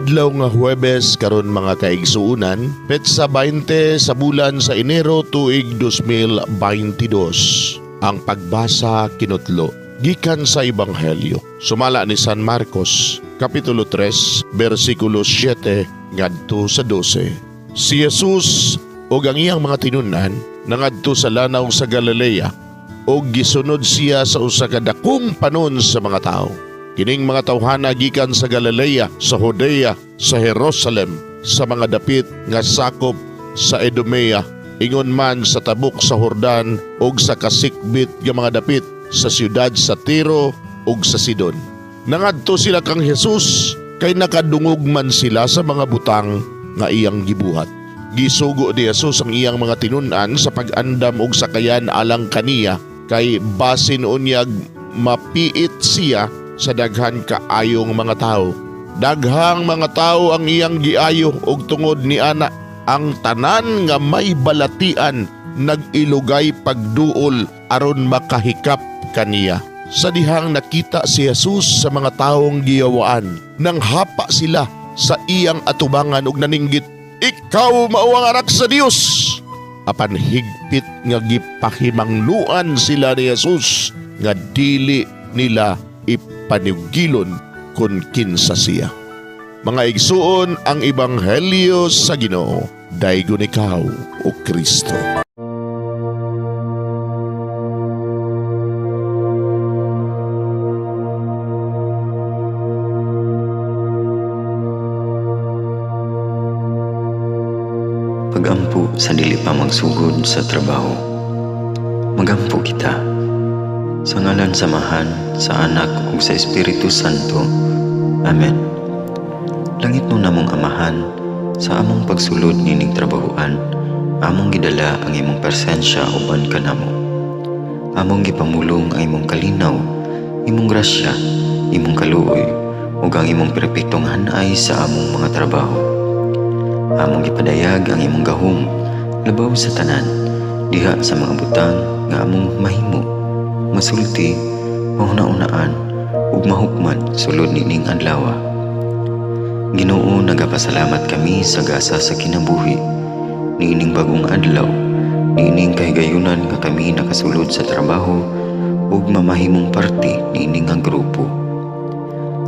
Adlaw nga Huwebes karon, mga kaigsuonan, petsa 20 sa bulan sa Enero, tuig 2022. Ang pagbasa kinutlo gikan sa Ebanghelyo sumala ni San Marcos, kapitulo 3, bersikulo 7 ngadto sa 12. Si Jesus ug ang iyang mga tinun-an nangadto sa lanaw sa Galilea ug gisunod siya sa usa ka dakong panon sa mga tawo. Kining mga tawhana gikan sa Galilea, sa Judea, sa Jerusalem, sa mga dapit nga sakop sa Idumea, ingon man sa tabok sa Jordan ug sa kasikbit nga mga dapit sa siyudad sa Tiro ug sa Sidon. Nangadto sila kang Jesus kay nakadungog man sila sa mga butang nga iyang gibuhat. Gisugo ni Jesus ang iyang mga tinun-an sa pag-andam og sakayan alang kaniya kay basin unyag mapiit siya sa daghan kaayong mga tao. Daghang mga tao ang iyang giayo og tungod ni ana ang tanan nga may balatian nag-ilugay pagduol aron makahikap kaniya. Sa dihang nakita si Jesus sa mga taong giyawaan, nang hapa sila sa iyang atubangan ug naninggit, "Ikaw mao ang anak sa Dios!" Apan higpit nga gipahimangnuan sila ni Jesus nga dili nila ipanugilon kung kinsa siya. Mga igsuon, ang ebanghelyo sa Ginoo. Daygon ikaw, o Kristo. Pagampo sa dili pa magsugod sa trabaho. Magampo kita. Sa ngalan sa Amahan, sa Anak ug sa Espiritu Santo. Amen. Langit no namong Amahan, sa among pagsulod nining trabahoan, among gidala ang imong presensya uban kanamo. Among gipamulong ang imong kalinaw, imong grasya, imong kaluoy, ug ang imong perpektong hanay sa among mga trabaho. Among gipadayag ang imong gahom labaw sa tanan diha sa mga butang nga among mahimo, masulti, mahuna-unaan ug mahukman sulod nining adlaw. Ginoo, nagapasalamat kami sa gasa sa kinabuhi niining bagong adlaw, niining kahigayunan nga kami nakasulod sa trabaho ug mamahimong parte niini nga grupo.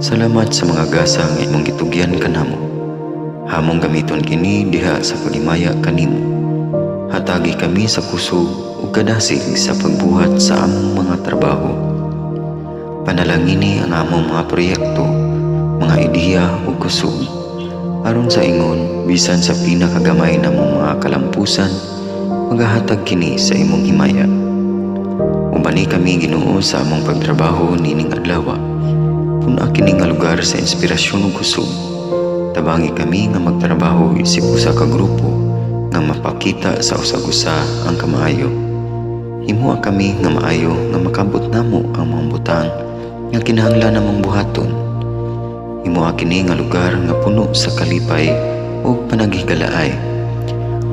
Salamat sa mga gasa nga imong gitugyan kanamo. Among gamiton kini diha sa paghimaya kanimo. Hatagi kami sa kusog ug kadasig sa pagbuhat sa among mga trabaho. Panalangini ang among mga proyekto, mga ideya ug kusog. Aron sa ingon, bisan sa pinakagamay namong mga kalampusan, magahatag kini sa imong himaya. Ubani kami, Ginoo, sa among pagtrabaho nining adlaw. Pun-a kini nga lugar sa inspirasyon ug kusog. Tabangi kami nga magtrabaho isip usa ka grupo nga mapakita sa usag-usa ang kamaayo. Himoa kami nga maayo nga makabot namo ang mga butang nga kinahanglan namong buhaton. Himoa kini nga lugar nga puno sa kalipay ug panaghigalaay.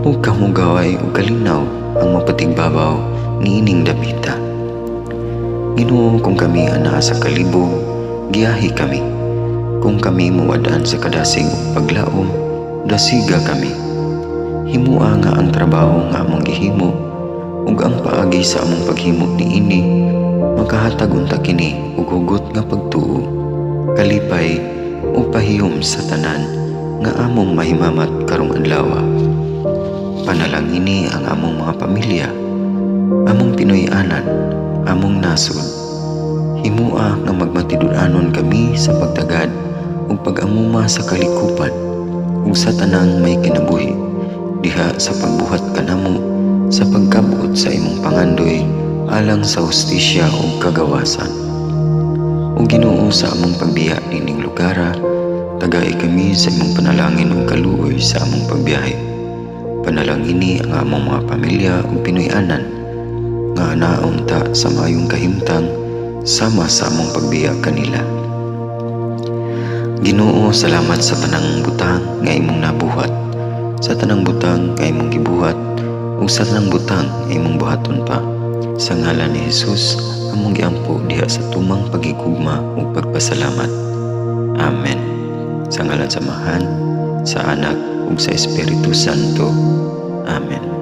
Ug kahugaway ug kalinaw ang mapatigbabaw niining dapita. Ginoo, kung kami anaa sa kalibog, giyahi kami. Kung kami muwad-an sa kadasig ug paglaom, dasiga kami. Himoa nga ang trabaho nga among gihimo ug ang paagi sa among paghimo niini makahatag unta kini og hugot nga pagtuo, kalipay ug pahiyom sa tanan nga among mahimamat karong adlaw. Panalangini ang among mga pamilya, among Pinoy-anan, among nasod. Himoa nga magmatinud-anon kami sa pagtagad ug pag-amuma sa kalikupan ug sa tanang may kinabuhi diha sa pagbuhat kanamo sa pagkabot sa imong pangandoy alang sa hustisya ug kagawasan. O Ginoo, sa among pagbiya nining lugara, tagai kami sa imong panalangin ug kaluoy sa among pagbiyahe. Panalangini ang among mga pamilya ug Pinoy-anan nga naunta sa maayong kahimtang sama sa among pagbiya kanila. Ginoo, salamat sa tanang butang nga imong nabuhat, sa tanang butang nga imong gibuhat, ug sa tanang butang nga imong buhaton pa. Sa ngalan ni Jesus, among giampo diha sa tumang paghigugma ug pagpasalamat. Amen. Sa ngalan sa Amahan, sa Anak ug sa Espiritu Santo. Amen.